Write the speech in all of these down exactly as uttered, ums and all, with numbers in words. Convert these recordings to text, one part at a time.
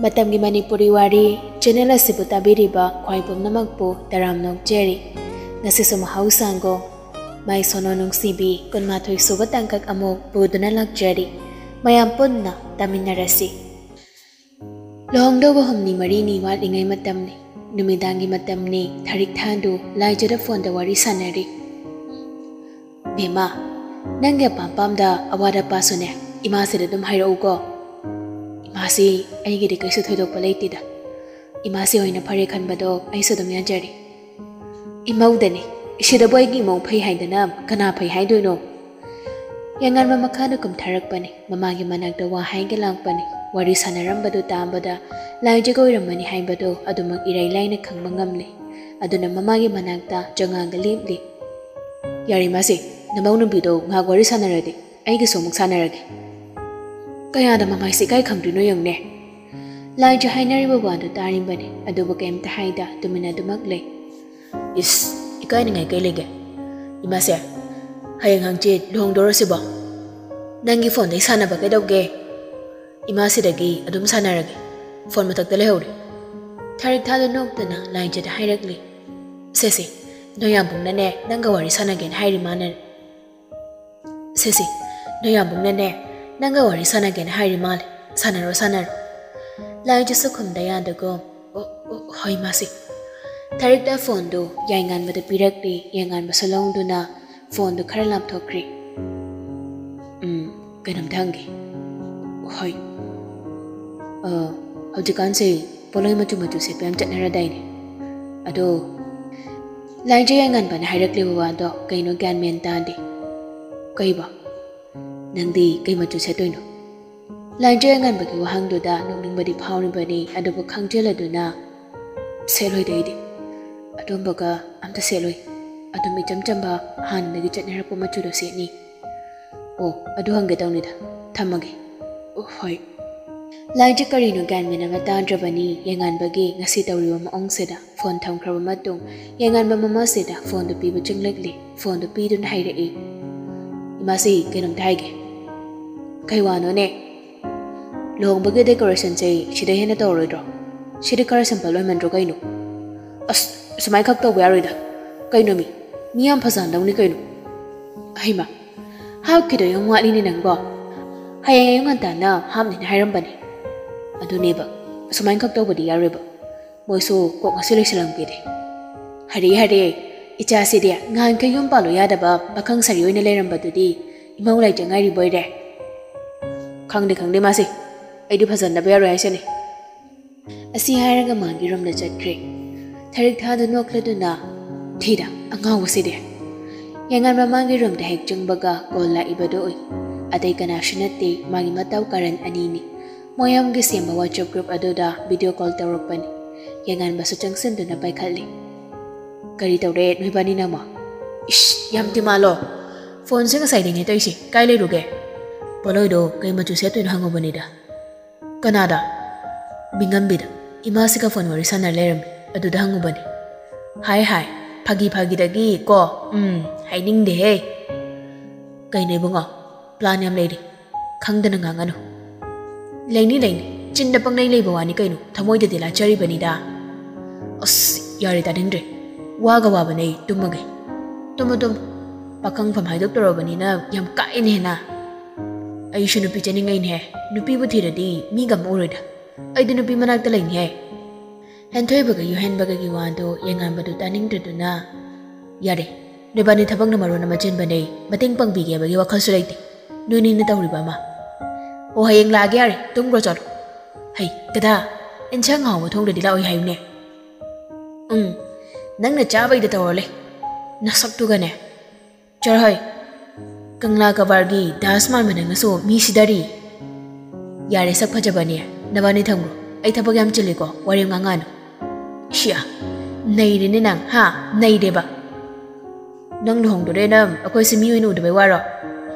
ꯃꯇꯝꯒꯤ ꯃꯅꯤꯄꯨꯔꯤ ꯋꯥꯔꯤ ꯆꯦꯅꯦꯜ ꯑꯁꯤꯕꯨ ꯇꯥꯕꯤꯔꯤꯕ ꯈ꯭ꯋꯥꯏ ꯄꯨꯝꯅꯃꯛꯄꯨ ꯇꯔꯥꯝꯅ ꯑꯣꯛꯆꯔꯤ꯫ ꯉꯁꯤꯁꯨ ꯃꯍꯧꯁꯥꯒꯨꯝ ꯃꯥꯏ ꯁꯣꯅꯣ ꯅꯨꯡꯁꯤꯕꯤ ꯀꯨꯟꯃꯥꯊꯣꯏ ꯁꯨꯕ ꯇꯥꯡꯀꯛ ꯑꯃꯨꯛ ꯄꯨꯗꯨꯅ ꯂꯥꯛꯆꯔꯤ꯫ ꯃꯌꯥꯝ ꯄꯨꯟꯅ ꯇꯥꯃꯤꯟꯅꯔꯁꯤ꯫ ꯂꯨꯍꯣꯡꯗꯧꯕ ꯍꯨꯝꯅꯤ ꯃꯔꯤꯅꯤ ꯋꯥꯠꯂꯤꯉꯩ ꯃꯇꯝꯅꯤ꯫ ꯅꯨꯃꯤꯗꯥꯡꯒꯤ ꯃꯇꯝꯅꯤ꯫ ꯊꯥꯔꯤꯛ ꯊꯥꯗꯨ ꯂꯥꯏꯖꯗ ꯐꯣꯟꯗ ꯋꯥꯔꯤ ꯁꯥꯟꯅꯔꯤ꯫ "ꯕꯦꯝꯃ, ꯅꯪꯒꯤ ꯑꯄꯥꯝ ꯄꯥꯝꯗ ꯑꯋꯥꯠ ꯑꯄꯥꯁꯨꯅꯦ, ꯏꯃꯥꯁꯤꯗ ꯑꯗꯨꯝ ꯍꯥꯏꯔꯛꯎꯀꯣ꯫ ꯏꯃꯥꯁꯤ ꯑꯩꯒꯤꯗꯤ ꯀꯩꯁꯨ ꯊꯣꯏꯗꯣꯛꯄ ꯂꯩꯇꯦꯗ꯫ ꯏꯃꯥꯁꯤ ꯑꯣꯏꯅ ꯐꯔꯦ ꯈꯟꯕꯗꯣ ꯑꯩꯁꯨ ꯑꯗꯨꯝ ꯌꯥꯖꯔꯤ꯫" "ꯏꯃꯧꯗꯅꯤ, ꯁꯤꯗꯕꯨ ꯑꯩꯒꯤ ꯏꯃꯧ ꯐꯩ ꯍꯥꯏꯗꯅ ꯀꯅꯥ ꯐꯩ ꯍꯥꯏꯗꯣꯏꯅꯣ?" ꯌꯥꯉꯥꯟꯕ ꯃꯈꯥꯗ ꯀꯨꯝꯊꯔꯛꯄꯅꯤ꯫ ꯃꯃꯥꯒꯤ ꯃꯅꯥꯛꯇ ꯋꯥ ꯍꯥꯏꯒꯦ ꯂꯥꯛꯄꯅꯤ꯫ ꯋꯥꯔꯤ ꯁꯥꯟꯅꯔꯝꯕꯗꯨ ꯇꯥꯕꯗ ꯂꯥꯏꯖꯒ ꯑꯣꯏꯔꯝꯃꯅꯤ ꯍꯥꯏꯕꯗꯨ ꯑꯗꯨꯃꯛ ꯏꯔꯥꯏ ꯂꯥꯏꯅ ꯈꯪꯕ ꯉꯝꯂꯦ꯫ ꯑꯗꯨꯅ ꯃꯃꯥꯒꯤ ꯃꯅꯥꯛꯇ ꯆꯪꯉꯛꯑꯒ ꯂꯦꯞꯂꯤ꯫ "ꯌꯥꯔꯦ ꯃꯥꯁꯦ, ꯅꯃꯧ ꯅꯨꯄꯤꯗꯣ ꯉꯥꯏꯍꯥꯛ ꯋꯥꯔꯤ ꯁꯥꯟꯅꯔꯗꯤ ꯑꯩꯒꯤꯁꯨ ꯑꯃꯨꯛ ꯁꯥꯟꯅꯔꯒꯦ꯫" ꯀꯌꯥꯗ ꯃꯃꯥꯏꯁꯦ ꯏꯀꯥꯏ ꯈꯪꯗ꯭ꯔꯤꯅꯣ ꯌꯦꯡꯉꯨꯅꯦ꯫ ꯂꯥꯏꯖ ꯍꯥꯏꯅꯔꯤꯕ ꯋꯥꯗꯨ ꯇꯥꯔꯤꯕꯅꯤ, ꯑꯗꯨꯕꯨ ꯀꯩꯝꯇ ꯍꯥꯏꯗ ꯇꯨꯃꯤꯟꯅ ꯑꯗꯨꯃꯛ ꯂꯩ꯫ "ꯏꯁ, ꯏꯀꯥꯏꯅꯤꯡꯉꯥꯏ ꯀꯩ ꯂꯩꯒꯦ? ꯏꯃꯥꯁꯦ, ꯍꯌꯦꯡ ꯍꯪꯆꯤꯠ ꯂꯨꯍꯣꯡꯗꯧꯔꯁꯤꯕꯣ? ꯅꯪꯒꯤ ꯐꯣꯟꯗꯩ ꯁꯥꯟꯅꯕ ꯀꯩꯗꯧꯒꯦ? ꯏꯃꯥꯁꯤꯗꯒꯤ ꯑꯗꯨꯝ ꯁꯥꯟꯅꯔꯒꯦ, ꯐꯣꯟ ꯃꯊꯛꯇ ꯂꯩꯍꯧꯔꯦ꯫" ꯊꯥꯔꯤꯛ ꯊꯥꯗꯨ ꯅꯣꯛꯇꯅ ꯂꯥꯏꯖꯗ ꯍꯥꯏꯔꯛꯂꯤ꯫ "ꯁꯦꯁꯦ, ꯅꯣꯏ ꯌꯥꯝꯕꯨꯡꯅꯅꯦ ꯅꯪꯒ ꯋꯥꯔꯤ ꯁꯥꯟꯅꯒꯦꯅ ꯍꯥꯏꯔꯤ ꯃꯥꯅꯅꯦ꯫ ꯁꯦꯁꯦ, ꯅꯣꯏ ꯌꯥꯝꯕꯨꯡꯅꯅꯦ ꯅꯪꯒ ꯋꯥꯔꯤ ꯁꯥꯟꯅꯒꯦꯅ ꯍꯥꯏꯔꯤ ꯃꯥꯜꯂꯦ꯫ ꯁꯥꯟꯅꯔꯣ, ꯁꯥꯟꯅꯔꯣ꯫" ꯂꯥꯏꯖꯁꯨ ꯈꯨꯝꯗ ꯌꯥꯗꯒꯨꯝ, "ꯑꯣ, ꯑꯣ, ꯍꯣꯏ ꯃꯥꯁꯤ꯫" ꯊꯥꯔꯤꯛꯇ ꯐꯣꯟꯗꯨ ꯌꯥꯏꯉꯥꯟꯕꯗ ꯄꯤꯔꯛꯂꯤ꯫ ꯌꯥꯏꯉꯥꯟꯕꯁꯨ ꯂꯧꯗꯨꯅ ꯐꯣꯟꯗꯨ ꯈꯔ ꯂꯥꯞꯊꯣꯛꯈ꯭ꯔꯦ꯫ "ꯎꯝ, ꯀꯩꯅꯣꯝꯇ ꯍꯪꯒꯦ꯫" "ꯍꯣꯏ꯫" "ꯑ, ꯍꯧꯖꯤꯛꯀꯥꯟꯁꯦ ꯄꯣꯠꯂꯣꯏ ꯃꯆꯨ ꯃꯆꯨ ꯁꯦꯠꯄ ꯌꯥꯝ ꯆꯠꯅꯔꯗꯥꯏꯅꯦ? ꯑꯗꯣ ꯂꯥꯏꯖ ꯌꯥꯏꯉꯥꯟꯕꯅ ꯍꯥꯏꯔꯛꯂꯤꯕ ꯋꯥꯗꯣ ꯀꯩꯅꯣ ꯒ꯭ꯌꯥꯟ ꯃꯦꯟ ꯇꯥꯗꯦ꯫" "ꯀꯩꯕ? ꯅꯪꯗꯤ ꯀꯩ ꯃꯆꯨ ꯁꯦꯠꯇꯣꯏꯅꯣ?" ꯂꯥꯏꯖ ꯌꯥꯏꯉꯥꯟꯕꯒꯤ ꯋꯥꯍꯪꯗꯨꯗ ꯅꯣꯛꯅꯤꯡꯕꯗꯤ ꯐꯥꯎꯔꯤꯕꯅꯤ, ꯑꯗꯨꯕꯨ ꯈꯪꯖꯤꯜꯂꯗꯨꯅ, "ꯁꯦꯠꯂꯣꯏꯗ ꯑꯩꯗꯤ꯫ ꯑꯗꯨꯝꯕꯒ ꯑꯝꯇ ꯁꯦꯠꯂꯣꯏ꯫ ꯑꯗꯨꯝ ꯏꯆꯝ ꯆꯝꯕ ꯍꯥꯟꯅꯗꯒꯤ ꯆꯠꯅꯔꯛꯄ ꯃꯆꯨꯗꯣ ꯁꯦꯠꯅꯤ꯫" "ꯑꯣ, ꯑꯗꯨ ꯍꯪꯒꯦ ꯇꯧꯅꯤꯗ꯫ ꯊꯝꯃꯒꯦ꯫" "ꯑꯣ, ꯍꯣꯏ꯫" ꯂꯥꯏꯖ ꯀꯔꯤꯅꯣ ꯒ꯭ꯌꯥꯟ ꯃꯦꯟ ꯑꯃ ꯇꯥꯗ꯭ꯔꯕꯅꯤ ꯌꯥꯏꯉꯥꯟꯕꯒꯤ ꯉꯁꯤ ꯇꯧꯔꯤꯕ ꯃꯑꯣꯡꯁꯤꯗ꯫ ꯐꯣꯟ ꯊꯝꯈ꯭ꯔꯕ ꯃꯇꯨꯡ ꯌꯥꯏꯉꯥꯟꯕ ꯃꯃꯥꯁꯤꯗ ꯐꯣꯟꯗꯨ ꯄꯤꯕ ꯆꯤꯡꯂꯛꯂꯤ꯫ ꯐꯣꯟꯗꯨ ꯄꯤꯗꯨꯅ ꯍꯥꯏꯔꯛꯏ, "ꯏꯃꯥꯁꯤ, ꯀꯩꯅꯣꯝꯇ ꯍꯥꯏꯒꯦ꯫" "ꯀꯩ ꯋꯥꯅꯣꯅꯦ?" ꯂꯨꯍꯣꯡꯕꯒꯤ decorationꯁꯦ ꯁꯤꯗ ꯍꯦꯟꯅ ꯇꯧꯔꯣꯏꯗ꯭ꯔꯣ? ꯁꯤꯗꯤ ꯈꯔ simple ꯑꯣꯏꯃꯟꯗ꯭ꯔꯣ ꯀꯩꯅꯣ? ꯑꯁ, ꯁꯨꯃꯥꯏꯅ ꯈꯛ ꯇꯧꯕ ꯌꯥꯔꯣꯏꯗ꯫ ꯀꯩꯅꯣ ꯃꯤ, ꯃꯤ ꯌꯥꯝ ꯐꯖꯍꯟꯗꯧꯅꯤ ꯀꯩꯅꯣ꯫ ꯍꯩꯃꯥ, ꯍꯥꯞꯈꯤꯗꯣꯏ ꯌꯥꯝ ꯋꯥꯠꯂꯤꯅꯦ ꯅꯪꯕꯣ꯫ ꯍꯌꯦꯡ ꯑꯌꯨꯛ ꯉꯟꯇꯥꯅ ꯍꯥꯞꯅꯤꯅ ꯍꯥꯏꯔꯝꯕꯅꯦ꯫ ꯑꯗꯨꯅꯦꯕ, ꯁꯨꯃꯥꯏꯅ ꯈꯛ ꯇꯧꯕꯗꯤ ꯌꯥꯔꯣꯏꯕ꯫ ꯃꯣꯏꯁꯨ ꯀꯣꯛ ꯉꯁꯤ ꯂꯣꯏꯁꯤꯜꯂꯝꯒꯦꯗꯤ꯫ ꯍꯔꯦ ꯍꯔꯦ, ꯏꯆꯥꯁꯤꯗꯤ ꯉꯍꯥꯟꯈꯩ ꯌꯨꯝ ꯄꯥꯜꯂꯨ ꯌꯥꯗꯕ ꯄꯥꯈꯪ ꯁꯥꯔꯤ ꯑꯣꯏꯅ ꯂꯩꯔꯝꯕꯗꯨꯗꯤ ꯏꯃꯧ ꯂꯥꯏꯖ ꯉꯥꯏꯔꯤꯕꯣꯏꯔꯦ꯫ ꯈꯪꯗꯦ ꯈꯪꯗꯦ ꯃꯥꯁꯦ, ꯑꯩꯗꯤ ꯐꯖꯅꯕ ꯌꯥꯔꯣꯏ ꯍꯥꯏꯁꯤꯅꯤ꯫ ꯑꯁꯤ ꯍꯥꯏꯔꯒ ꯃꯥꯒꯤ ꯔꯨꯝꯗ ꯆꯠꯈ꯭ꯔꯦ꯫ ꯊꯔꯤꯛ ꯊꯥꯗ ꯅꯣꯛꯂꯗꯨꯅ, "ꯊꯤꯗ, ꯑꯉꯥꯎꯕꯁꯤꯗꯤ!" ꯌꯦꯡꯉꯥꯟꯕ ꯃꯥꯒꯤ ꯔꯨꯝꯗ ꯍꯦꯛ ꯆꯪꯕꯒ ꯀꯣꯜ ꯂꯥꯛꯏꯕꯗꯨ ꯎꯏ꯫ ꯑꯇꯩ ꯀꯅꯥꯁꯨ ꯅꯠꯇꯦ, ꯃꯥꯒꯤ ꯃꯇꯥꯎ ꯀꯥꯔꯟ ꯑꯅꯤꯅꯤ꯫ ꯃꯣꯏ ꯑꯍꯨꯝꯒꯤ ꯁꯦꯝꯕ WhatsApp group ꯑꯗꯨꯗ video call ꯇꯧꯔꯛꯄꯅꯤ꯫ ꯌꯦꯡꯉꯥꯟꯕꯁꯨ ꯆꯪꯁꯤꯟꯗꯨꯅ ꯄꯥꯏꯈꯠꯂꯤ꯫ "ꯀꯔꯤ ꯇꯧꯔꯦ ꯅꯣꯏꯕꯥꯅꯤꯅ ꯑꯃꯨꯛ?" "ꯏꯁ, ꯌꯥꯝ ꯗꯤꯃꯥꯟꯂꯣ꯫ ꯐꯣꯟꯁꯦ ꯉꯁꯥꯏꯗꯩꯅꯦ ꯇꯧꯔꯤꯁꯦ, ꯀꯥꯏ ꯂꯩꯔꯨꯒꯦ?" "ꯄꯣꯠꯂꯣꯏꯗꯣ ꯀꯩ ꯃꯆꯨ ꯁꯦꯠꯇꯣꯏꯅꯣ ꯍꯪꯉꯨꯕꯅꯤꯗ꯫" "ꯀꯅꯥꯗ?" "ꯃꯤꯉꯝꯕꯤꯗ꯫ ꯏꯃꯥꯁꯤꯒ ꯐꯣꯟ ꯋꯥꯔꯤ ꯁꯥꯟꯅ ꯂꯩꯔꯝꯃꯤ, ꯑꯗꯨꯗ ꯍꯪꯉꯨꯕꯅꯤ꯫" "ꯍꯥꯏ ꯍꯥꯏ, ꯐꯥꯒꯤ ꯐꯥꯒꯤꯗꯒꯤ ꯀꯣ, ꯎꯝ, ꯍꯥꯏꯅꯤꯡꯗꯦꯍꯦ꯫" "ꯀꯩꯅꯣ ꯏꯕꯨꯡꯉꯣ, plan ꯌꯥꯝ ꯂꯩꯔꯤ, ꯈꯪꯗꯅ ꯉꯥꯡꯉꯅꯨ꯫" "ꯂꯩꯅꯤ ꯂꯩꯅꯤ, ꯆꯤꯟꯗ ꯄꯪꯂꯩ ꯂꯩꯕ ꯋꯥꯅꯤ ꯀꯩꯅꯣ, ꯊꯃꯣꯏꯗꯗꯤ ꯂꯥꯠꯆꯔꯤꯕꯅꯤꯗ꯫" "ꯑꯁ, ꯌꯥꯔꯦ ꯇꯥꯅꯤꯡꯗ꯭ꯔꯦ, ꯋꯥꯒ ꯋꯥꯕꯅꯦ ꯑꯩ, ꯇꯨꯝꯃꯒꯦ꯫" "ꯇꯨꯝꯃꯣ ꯇꯨꯝꯃꯣ, ꯄꯥꯈꯪꯐꯝ ꯍꯥꯏꯗꯣꯛꯇꯧꯔꯕꯅꯤꯅ ꯌꯥꯝ ꯀꯥꯛꯑꯦꯅꯦ ꯍꯦꯟꯅ꯫ ꯑꯩꯁꯨ ꯅꯨꯄꯤ ꯆꯦꯅꯤꯡꯉꯩꯅꯦꯍꯦ, ꯅꯨꯄꯤꯕꯨ ꯊꯤꯔꯗꯤ ꯃꯤꯒ ꯑꯃ ꯎꯔꯣꯏꯗ꯫ ꯑꯩꯗꯤ ꯅꯨꯄꯤ ꯃꯅꯥꯛꯇ ꯂꯩꯅꯤꯍꯦ꯫" ꯍꯦꯟꯊꯣꯏꯕꯒ ꯌꯨꯍꯦꯟꯕꯒꯒꯤ ꯋꯥꯗꯣ ꯌꯦꯡꯉꯥꯟꯕꯗꯨ ꯇꯥꯅꯤꯡꯗ꯭ꯔꯗꯨꯅ, "ꯌꯥꯔꯦ, ꯅꯣꯏꯕꯥꯅꯤ ꯊꯕꯛꯅ ꯃꯔꯣꯟ ꯑꯃ ꯆꯤꯟꯕꯅꯦ, ꯃꯇꯦꯡ ꯄꯥꯡꯕꯤꯒꯦ ꯍꯥꯏꯕꯒꯤ ꯋꯥꯈꯜꯁꯨ ꯂꯩꯇꯦ꯫ ꯅꯣꯏꯅꯤꯅ ꯇꯧꯔꯤꯕ ꯑꯃ꯫ ꯑꯣ, ꯍꯌꯦꯡ ꯂꯥꯛꯑꯒꯦ ꯌꯥꯔꯦ, ꯇꯨꯝꯈ꯭ꯔꯣ ꯆꯠꯂꯣ꯫ ꯍꯩ, ꯒꯙꯥ, ꯏꯟꯁꯥꯡ ꯑꯍꯥꯎꯕ ꯊꯣꯡꯗ꯭ꯔꯗꯤ ꯂꯥꯛꯑꯣꯏ ꯍꯥꯏꯌꯨꯅꯦ꯫ ꯎꯝ, ꯅꯪꯅ ꯆꯥꯕꯩꯗ ꯇꯧꯔ ꯂꯩ, ꯅꯁꯛꯇꯨꯒꯅꯦ꯫ ꯆꯠꯂꯣꯍꯩ, ꯀꯪꯂꯥ ꯀꯕꯥꯔꯒꯤ ꯗꯥꯁ ꯃꯥꯟꯕ ꯅꯪꯅꯁꯨ ꯃꯤ ꯁꯤꯗꯔꯤ꯫ ꯌꯥꯔꯦ, ꯁꯛ ꯐꯖꯕꯅꯦ, ꯅꯕꯥꯅꯤ ꯊꯝꯈ꯭ꯔꯣ, ꯑꯩ ꯊꯕꯛ ꯌꯥꯝ ꯆꯤꯜꯂꯤꯀꯣ, ꯋꯥꯔꯤ ꯉꯥꯡꯉꯥꯅꯨ꯫" "ꯁꯤꯌꯥ, ꯅꯩꯔꯦꯅꯦ ꯅꯪ, ꯍꯥ? ꯅꯩꯔꯦꯕ꯫ ꯅꯪ ꯂꯨꯍꯣꯡꯗꯣꯔꯦꯅ ꯑꯩꯈꯣꯏꯁꯦ ꯃꯤ ꯑꯣꯏꯅ ꯎꯗꯕꯩ ꯋꯥꯔꯣ?"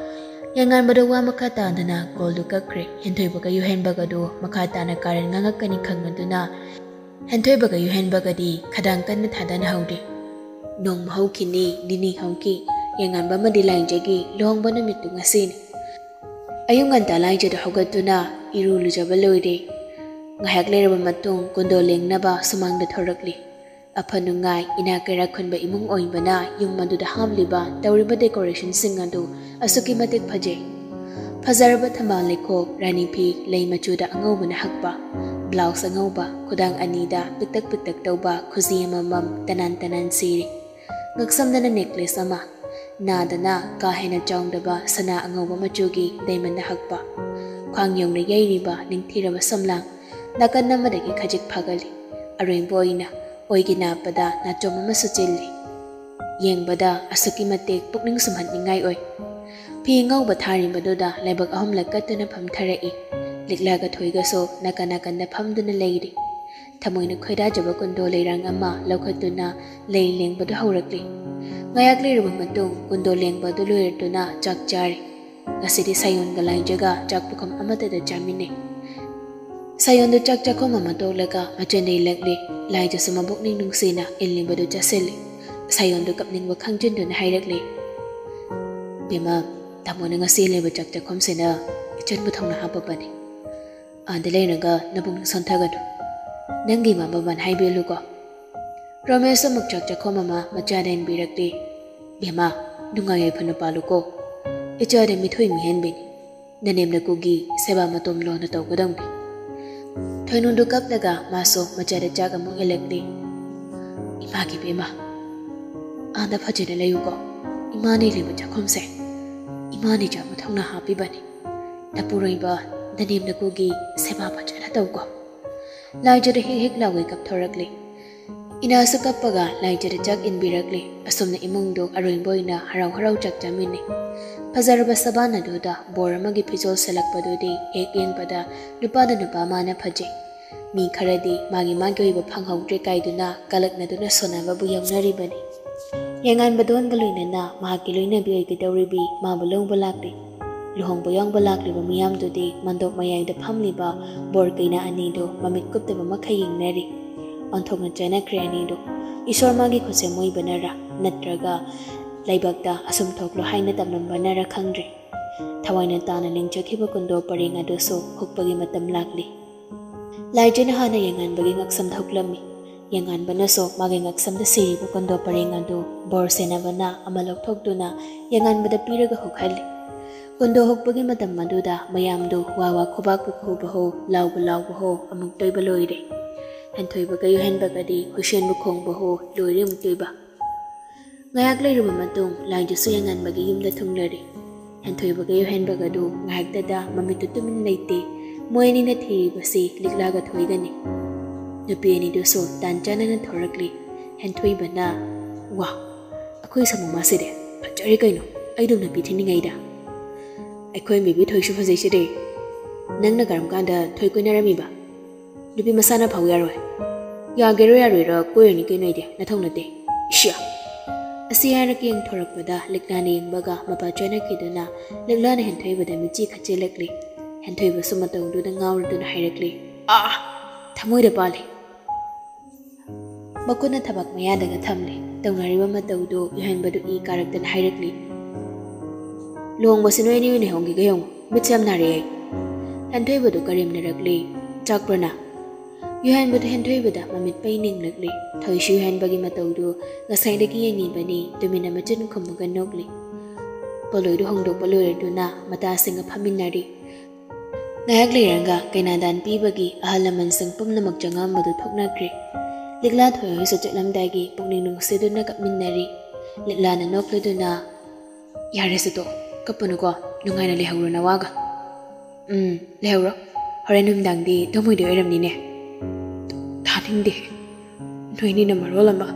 ꯌꯦꯡꯉꯥꯟꯕꯗꯣ ꯋꯥ ꯃꯈꯥ ꯇꯥꯗꯅ ꯀꯣꯜꯗꯨ ꯀꯛꯈ꯭ꯔꯦ꯫ ꯍꯦꯟꯊꯣꯏꯕꯒ ꯌꯨꯍꯦꯟꯕꯒꯗꯨ ꯃꯈꯥ ꯇꯥꯅ ꯀꯥꯔꯟ ꯉꯥꯡꯉꯛꯀꯅꯤ ꯈꯪꯂꯗꯨꯅ ꯍꯦꯟꯊꯣꯏꯕꯒ ꯌꯨꯍꯦꯟꯕꯒꯗꯤ ꯈꯗꯥꯡ ꯀꯟꯅ ꯊꯥꯗꯅꯍꯧꯔꯦ꯫ ꯅꯣꯡꯃ ꯍꯧꯈꯤꯅꯤ, ꯅꯤꯅꯤ ꯍꯧꯈꯤ, ꯌꯦꯡꯉꯥꯟꯕ ꯑꯃꯗꯤ ꯂꯥꯏꯖꯒꯤ ꯂꯨꯍꯣꯡꯕ ꯅꯨꯃꯤꯠꯇꯨ ꯉꯁꯤꯅꯤ꯫ ꯑꯌꯨꯛ ꯉꯟꯇꯥ ꯂꯥꯏꯖꯗꯨ ꯍꯧꯒꯠꯇꯨꯅ ꯏꯔꯨ ꯂꯨꯖꯕ ꯂꯣꯏꯔꯦ꯫ ꯉꯥꯏꯍꯥꯛ ꯂꯩꯔꯕ ꯃꯇꯨꯡ ꯀꯨꯟꯗꯣ ꯂꯦꯡꯅꯕ ꯁꯨꯃꯥꯡꯗ ꯊꯣꯔꯛꯂꯤ꯫ ꯑꯐ ꯅꯨꯡꯉꯥꯏ, ꯏꯅꯥꯛ ꯀꯩꯔꯥꯛ ꯈꯨꯟꯕ ꯏꯃꯨꯡ ꯑꯣꯏꯕꯅ ꯌꯨꯝ ꯑꯗꯨꯗ ꯍꯥꯞꯂꯤꯕ ꯇꯧꯔꯤꯕ ꯗꯦꯀꯣꯔꯦꯁꯟꯁꯤꯡ ꯑꯗꯨ ꯑꯁꯨꯛꯀꯤ ꯃꯇꯤꯛ ꯐꯖꯩ꯫ ꯐꯖꯔꯕ ꯊꯝꯕꯥꯜ ꯂꯩꯈꯣꯛ, ꯔꯥꯅꯤ ꯐꯤ, ꯂꯩ ꯃꯆꯨꯗ ꯑꯉꯧꯕꯅ ꯍꯛꯄ, ꯕ꯭ꯂꯥꯎꯁ ꯑꯉꯧꯕ, ꯈꯨꯗꯥꯡ ꯑꯅꯤꯗ ꯄꯤꯛꯇꯛ ꯄꯤꯛꯇꯛ ꯇꯧꯕ ꯈꯨꯖꯤ ꯑꯃꯃꯝ ꯇꯅꯥꯟ ꯇꯅꯥꯟ ꯁꯤꯔꯤ꯫ ꯉꯛꯁꯝꯗꯅ ꯅꯦꯛꯂꯦꯁ ꯑꯃ, ꯅꯥꯗꯅ ꯀꯥ ꯍꯦꯟꯅ ꯆꯥꯎꯗꯕ ꯁꯅꯥ ꯑꯉꯧꯕ ꯃꯆꯨꯒꯤ ꯗꯥꯏꯃꯟꯅ ꯍꯛꯄ, ꯈ꯭ꯋꯥꯡ ꯌꯧꯅ ꯌꯩꯔꯤꯕ ꯅꯤꯡꯊꯤꯔꯕ ꯁꯝꯂꯥꯡ, ꯅꯥꯀꯟ ꯑꯃꯗꯒꯤ ꯈꯖꯤꯛ ꯐꯥꯒꯜꯂꯤ꯫ ꯑꯔꯣꯏꯕ ꯑꯣꯏꯅ ꯑꯣꯏꯒꯤ ꯅꯥꯞꯄꯗ ꯅꯥꯆꯣꯝ ꯑꯃꯁꯨ ꯆꯤꯜꯂꯤ꯫ ꯌꯦꯡꯕꯗ ꯑꯁꯨꯛꯀꯤ ꯃꯇꯤꯛ ꯄꯨꯛꯅꯤꯡ ꯁꯨꯝꯍꯠꯅꯤꯡꯉꯥꯏ ꯑꯣꯏ꯫ ꯐꯤ ꯑꯉꯧꯕ ꯊꯥꯔꯤꯕꯗꯨꯗ ꯂꯥꯏꯕꯛ ꯑꯍꯨꯝꯂꯛ ꯀꯠꯇꯨꯅ ꯐꯝꯊꯔꯛꯏ꯫ ꯂꯤꯛꯂꯥꯒ ꯊꯣꯏꯒꯁꯨ ꯅꯥꯀꯟ ꯅꯥꯀꯟꯗ ꯐꯝꯗꯨꯅ ꯂꯩꯔꯤ꯫ ꯊꯃꯣꯏꯅ ꯈꯣꯏꯗꯥꯖꯕ ꯀꯨꯟꯗꯣ ꯂꯩꯔꯥꯡ ꯑꯃ ꯂꯧꯈꯠꯇꯨꯅ ꯂꯩ ꯂꯦꯡꯕꯗꯨ ꯍꯧꯔꯛꯂꯤ꯫ ꯉꯥꯏꯍꯥꯛ ꯂꯩꯔꯕ ꯃꯇꯨꯡ ꯀꯨꯟꯗꯣ ꯂꯦꯡꯕ ꯑꯗꯨ ꯂꯣꯏꯔꯗꯨꯅ ꯆꯥꯛ ꯆꯥꯔꯤ꯫ ꯉꯁꯤꯗꯤ ꯁꯥꯌꯣꯟꯒ ꯂꯥꯏꯖꯒ ꯆꯥꯛ ꯄꯨꯈꯝ ꯑꯃꯠꯇꯗ ꯆꯥꯃꯤꯟꯅꯩ꯫ ꯁꯥꯌꯣꯟꯗꯨ ꯆꯥꯛ ꯆꯥꯛꯈꯨꯝ ꯑꯃ ꯇꯣꯛꯂꯒ ꯃꯆꯟꯗ ꯏꯜꯂꯛꯂꯤ꯫ ꯂꯥꯏꯖꯁꯨ ꯃꯕꯨꯛꯅꯤꯡ ꯅꯨꯡꯁꯤꯅ ꯏꯜꯂꯤꯕꯗꯨ ꯆꯥꯁꯤꯜꯂꯤ꯫ ꯁꯥꯌꯣꯟꯗꯨ ꯀꯞꯅꯤꯡꯕ ꯈꯪꯖꯤꯟꯗꯨꯅ ꯍꯥꯏꯔꯛꯂꯤ, "ꯕꯦꯝꯃ, ꯇꯥꯃꯣꯅ ꯉꯁꯤ ꯏꯜꯂꯤꯕ ꯆꯥꯛ ꯆꯥꯛꯈꯨꯝꯁꯤꯅ ꯏꯆꯟꯕꯨ ꯊꯧꯅꯥ ꯍꯥꯞꯄꯕꯅꯤ꯫ ꯑꯥꯗ ꯂꯩꯔꯒ ꯅꯕꯨꯛꯅꯤꯡ ꯁꯣꯟꯊꯒꯅꯨ꯫ ꯅꯪꯒꯤ ꯏꯃꯥ ꯕꯕꯥꯅ ꯍꯥꯏꯕꯤꯔꯨꯀꯣ꯫ ꯔꯣꯃꯦꯁ ꯑꯃꯨꯛ ꯆꯥꯛ ꯆꯥꯛꯈꯣꯝ ꯑꯃ ꯃꯆꯥꯗ ꯏꯟꯕꯤꯔꯛꯂꯤ꯫ ꯕꯦꯝꯃ, ꯅꯨꯡꯉꯥꯏ ꯌꯥꯏꯐꯅ ꯄꯥꯜꯂꯨꯀꯣ꯫ ꯏꯆꯥꯗꯤ ꯃꯤꯊꯣꯏ ꯃꯤꯍꯦꯟꯕꯤꯅꯤ꯫ ꯅꯅꯦꯝ ꯅꯀꯨꯒꯤ ꯁꯦꯕꯥ ꯃꯇꯣꯝ ꯂꯣꯟꯅ ꯇꯧꯒꯗꯧꯅꯤ꯫" ꯊꯣꯏꯅꯨꯗꯨ ꯀꯞꯂꯒ ꯃꯥꯁꯨ ꯃꯆꯥꯗ ꯆꯥꯛ ꯑꯃꯨꯛ ꯏꯜꯂꯛꯂꯤ꯫ "ꯏꯃꯥꯒꯤ ꯕꯦꯝꯃ, ꯑꯥꯗ ꯐꯖꯅ ꯂꯩꯌꯨꯀꯣ꯫ ꯏꯃꯥꯅ ꯏꯜꯂꯤꯕ ꯆꯥꯛꯈꯨꯝꯁꯦ ꯏꯃꯥꯅ ꯏꯆꯥꯕꯨ ꯊꯧꯅꯥ ꯍꯥꯞꯄꯤꯕꯅꯤ꯫ ꯅꯄꯨꯔꯣꯏꯕ, ꯅꯅꯦꯝ ꯅꯀꯨꯒꯤ ꯁꯦꯕꯥ ꯐꯖꯅ ꯇꯧꯀꯣ꯫" ꯂꯥꯏꯖꯗ ꯍꯦꯛ ꯍꯦꯛ ꯂꯥꯎꯒꯩ ꯀꯞꯊꯣꯔꯛꯂꯤ꯫ ꯏꯅꯥꯁꯨ ꯀꯞꯄꯒ ꯂꯥꯏꯖꯗ ꯆꯥꯛ ꯏꯟꯕꯤꯔꯛꯂꯤ꯫ ꯑꯁꯨꯝꯅ ꯏꯃꯨꯡꯗꯨ ꯑꯔꯣꯏꯕ ꯑꯣꯏꯅ ꯍꯔꯥꯎ ꯍꯔꯥꯎ ꯆꯥꯛ ꯆꯥꯃꯤꯟꯅꯩ꯫ ꯐꯖꯔꯕ ꯁꯕꯥꯟ ꯑꯗꯨꯗ ꯕꯣꯔ ꯑꯃꯒꯤ ꯐꯤꯖꯣꯜ ꯁꯦꯠꯂꯛꯄꯗꯨꯗꯤ ꯍꯦꯛ ꯌꯦꯡꯕꯗ ꯅꯨꯄꯥꯅ ꯅꯨꯄꯥ ꯃꯥꯅ ꯐꯖꯩ꯫ ꯃꯤ ꯈꯔꯗꯤ ꯃꯥꯒꯤ ꯃꯥꯒꯤ ꯑꯣꯏꯕ ꯐꯪꯍꯧꯗ꯭ꯔꯦ ꯀꯥꯏꯗꯨꯅ ꯀꯂꯛꯅꯗꯨꯅ ꯁꯣꯟꯅꯕꯕꯨ ꯌꯥꯎꯅꯔꯤꯕꯅꯤ꯫ ꯌꯦꯡꯉꯥꯟꯕꯗꯣꯟꯒ ꯂꯣꯏꯅꯅ ꯃꯍꯥꯛꯀꯤ ꯂꯣꯏꯅꯕꯤ ꯑꯣꯏꯒꯗꯧꯔꯤꯕꯤ ꯃꯥꯕꯨ ꯂꯧꯕ ꯂꯥꯛꯂꯤ꯫ ꯂꯨꯍꯣꯡꯕ ꯌꯥꯎꯕ ꯂꯥꯛꯂꯤꯕ ꯃꯤꯌꯥꯝꯗꯨꯗꯤ ꯃꯟꯗꯣꯞ ꯃꯌꯥꯏꯗ ꯐꯝꯂꯤꯕ ꯕꯣꯔ ꯀꯩꯅꯥ ꯑꯅꯤꯗꯨ ꯃꯃꯤꯠ ꯀꯨꯞꯇꯕ ꯃꯈꯩ ꯌꯦꯡꯅꯔꯤ꯫ ꯑꯣꯟꯊꯣꯛꯅ ꯆꯥꯟꯅꯈ꯭ꯔꯦ ꯑꯅꯤꯗꯨ꯫ ꯏꯁꯣꯔ ꯃꯥꯒꯤ ꯈꯨꯠꯁꯦꯝ ꯑꯣꯏꯕꯅꯔꯥ ꯅꯠꯇ꯭ꯔꯒ ꯂꯩꯕꯥꯛꯇ ꯑꯁꯨꯝ ꯊꯣꯛꯂꯣ ꯍꯥꯏꯅ ꯇꯝꯂꯝꯕꯅꯔꯥ ꯈꯪꯗ꯭ꯔꯦ꯫ ꯊꯋꯥꯏꯅ ꯇꯥꯅ ꯂꯤꯡꯖꯈꯤꯕ ꯀꯨꯟꯗꯣ ꯄꯔꯦꯡ ꯑꯗꯨꯁꯨ ꯍꯨꯛꯄꯒꯤ ꯃꯇꯝ ꯂꯥꯛꯂꯤ꯫ ꯂꯥꯏꯖꯅ ꯍꯥꯟꯅ ꯌꯦꯡꯉꯥꯟꯕꯒꯤ ꯉꯛꯁꯝꯗ ꯍꯨꯛꯂꯝꯃꯤ꯫ ꯌꯦꯡꯉꯥꯟꯕꯅꯁꯨ ꯃꯥꯒꯤ ꯉꯛꯁꯝꯗ ꯁꯤꯔꯤꯕ ꯀꯨꯟꯗꯣ ꯄꯔꯦꯡ ꯑꯗꯨ ꯕꯣꯔ ꯁꯦꯟꯅꯕꯅ ꯑꯃ ꯂꯧꯊꯣꯛꯇꯨꯅ ꯌꯦꯡꯉꯥꯟꯕꯗ ꯄꯤꯔꯒ ꯍꯨꯛꯍꯜꯂꯤ꯫ ꯀꯨꯟꯗꯣ ꯍꯨꯛꯄꯒꯤ ꯃꯇꯝ ꯑꯗꯨꯗ ꯃꯌꯥꯝꯗꯨ ꯋꯥ ꯋꯥ ꯈꯨꯕꯥꯛꯄꯨ ꯈꯨꯕ ꯍꯣ, ꯂꯥꯎꯕ ꯂꯥꯎꯕ ꯍꯣ ꯑꯃꯨꯛ ꯇꯣꯏꯕ ꯂꯣꯏꯔꯦ꯫ ꯍꯦꯟꯊꯣꯏꯕꯒ ꯌꯨꯍꯦꯟꯕꯒꯗꯤ ꯍꯨꯏꯁꯦꯟꯕꯨ ꯈꯣꯡꯕ ꯍꯣ ꯂꯣꯏꯔꯦ ꯑꯃꯨꯛ ꯇꯣꯏꯕ꯫ ꯉꯥꯏꯍꯥꯛ ꯂꯩꯔꯕ ꯃꯇꯨꯡ ꯂꯥꯏꯖꯁꯨ ꯌꯦꯡꯉꯥꯟꯕꯒꯤ ꯌꯨꯝꯗ ꯊꯨꯡꯂꯔꯦ꯫ ꯍꯦꯟꯊꯣꯏꯕꯒ ꯌꯨꯍꯦꯟꯕꯒꯗꯨ ꯉꯥꯏꯍꯥꯛꯇꯗ ꯃꯃꯤꯠꯇꯨ ꯇꯨꯃꯤꯟ ꯂꯩꯇꯦ꯫ ꯃꯣꯏ ꯑꯅꯤꯅ ꯊꯤꯔꯤꯕꯁꯤ ꯂꯤꯛꯂꯥꯒ ꯊꯣꯏꯒꯅꯤ꯫ ꯅꯨꯄꯤ ꯑꯅꯤꯗꯨꯁꯨ ꯇꯥꯟ ꯆꯥꯅꯅ ꯊꯣꯔꯛꯂꯤ꯫ ꯍꯦꯟꯊꯣꯏꯕꯅ, "ꯋꯥ, ꯑꯩꯈꯣꯏ ꯁꯥꯃꯨ ꯃꯥꯁꯤꯗꯤ ꯐꯖꯔꯦ ꯀꯩꯅꯣ, ꯑꯩꯗꯧ ꯅꯨꯄꯤ ꯊꯤꯅꯤꯡꯉꯩꯗ꯫ ꯑꯩꯈꯣꯏ ꯕꯦꯕꯤ ꯊꯣꯏꯁꯨ ꯐꯖꯩꯁꯤꯗꯤ꯫ ꯅꯪꯅ ꯀꯔꯝ ꯀꯥꯟꯗ ꯊꯣꯏ ꯀꯣꯏꯅꯔꯝꯃꯤꯕ? ꯅꯨꯄꯤ ꯃꯁꯥꯅ ꯐꯥꯎ ꯌꯥꯔꯣꯏ꯫ ꯌꯥꯒꯦꯔꯣ ꯌꯥꯔꯣꯏꯔ ꯀꯣꯏꯔꯅꯤ ꯀꯩꯅꯣ ꯑꯩꯗꯤ, ꯅꯊꯧ ꯅꯠꯇꯦ꯫ ꯏꯁꯤꯌꯥ!" ꯑꯁꯤ ꯍꯥꯏꯔꯒ ꯌꯦꯡꯊꯣꯔꯛꯄꯗ ꯂꯤꯛꯂꯥꯅ ꯌꯦꯡꯕꯒ ꯃꯄꯥ ꯆꯦꯟꯅꯈꯤꯗꯨꯅ ꯂꯤꯛꯂꯥꯅ ꯍꯦꯟꯊꯣꯏꯕꯗ ꯃꯤꯠꯆꯤ ꯈꯠꯆꯤꯜꯂꯛꯂꯤ꯫ ꯍꯦꯟꯊꯣꯏꯕꯁꯨ ꯃꯇꯧꯗꯨꯗ ꯉꯥꯎꯔꯗꯨꯅ ꯍꯥꯏꯔꯛꯂꯤ, "ꯑꯥ! ꯊꯃꯣꯏꯗ ꯄꯥꯜꯂꯤ!" ꯃꯈꯨꯠꯅ ꯊꯕꯥꯛ ꯃꯌꯥꯗꯒ ꯊꯝꯂꯤ꯫ ꯇꯧꯅꯔꯤꯕ ꯃꯇꯧꯗꯨ ꯌꯨꯍꯦꯟꯕꯗꯨ ꯏ ꯀꯥꯔꯛꯇꯅ ꯍꯥꯏꯔꯛꯂꯤ, "ꯂꯨꯍꯣꯡꯕꯁꯤ ꯅꯣꯏ ꯑꯅꯤ ꯑꯣꯏꯅ ꯍꯣꯡꯈꯤꯒ ꯌꯦꯡꯉꯨ, ꯃꯤꯠꯁꯦ ꯌꯥꯝ ꯅꯥꯔꯛꯑꯦ ꯑꯩ꯫" ꯍꯦꯟꯊꯣꯏꯕꯗꯨ ꯀꯔꯦꯝꯅꯔꯛꯂꯤ, "ꯆꯥꯛꯄ꯭ꯔꯅ?" ꯌꯨꯍꯦꯟꯕꯗꯨ ꯍꯦꯟꯊꯣꯏꯕꯗ ꯃꯃꯤꯠ ꯄꯩ ꯅꯤꯡꯂꯛꯂꯤ꯫ ꯊꯣꯏꯁꯨ ꯌꯨꯍꯦꯟꯕꯒꯤ ꯃꯇꯧꯗꯨ ꯉꯁꯥꯏꯗꯒꯤ ꯌꯦꯡꯉꯤꯕꯅꯤ, ꯇꯨꯃꯤꯟꯅ ꯃꯆꯤꯟ ꯈꯨꯝꯃꯒ ꯅꯣꯛꯂꯤ꯫ ꯄꯣꯂꯣꯏꯗꯨ ꯍꯣꯡꯗꯣꯛꯄ ꯂꯣꯏꯔꯗꯨꯅ ꯃꯇꯥꯁꯤꯡꯒ ꯐꯝꯃꯤꯟꯅꯔꯤ꯫ ꯉꯥꯏꯍꯥꯛ ꯂꯩꯔꯒ ꯀꯩꯅꯥꯗꯥꯟ ꯄꯤꯕꯒꯤ ꯑꯍꯜ ꯂꯃꯟꯁꯤꯡ ꯄꯨꯝꯅꯃꯛ ꯆꯪꯉꯝꯕꯗꯨ ꯊꯣꯛꯅꯈ꯭ꯔꯦ꯫ ꯂꯤꯛꯂꯥ ꯊꯣꯏꯍꯣꯏꯁꯨ ꯆꯠꯂꯝꯗꯥꯏꯒꯤ ꯄꯨꯛꯅꯤꯡ ꯅꯨꯡꯁꯤꯗꯨꯅ ꯀꯞꯃꯤꯟꯅꯔꯤ꯫ ꯂꯤꯛꯂꯥꯅ ꯅꯣꯛꯂꯗꯨꯅ, "ꯌꯥꯔꯦꯁꯦ ꯇꯣꯛꯑꯣ, ꯀꯞꯄꯅꯨꯀꯣ, ꯅꯨꯡꯉꯥꯏꯅ ꯂꯩꯍꯧꯔꯣ ꯅꯋꯥꯒ꯫ ꯎꯝ, ꯂꯩꯍꯧꯔꯣ꯫ ꯍꯣꯔꯦꯟ ꯅꯨꯃꯤꯗꯥꯡꯗꯤ ꯊꯃꯣꯏꯗꯤ ꯑꯣꯏꯔꯝꯅꯤꯅꯦ꯫ ꯊꯥꯅꯤꯡꯗꯦ꯫ ꯅꯣꯏꯅꯤꯅ ꯃꯔꯣꯜ ꯑꯃ꯫"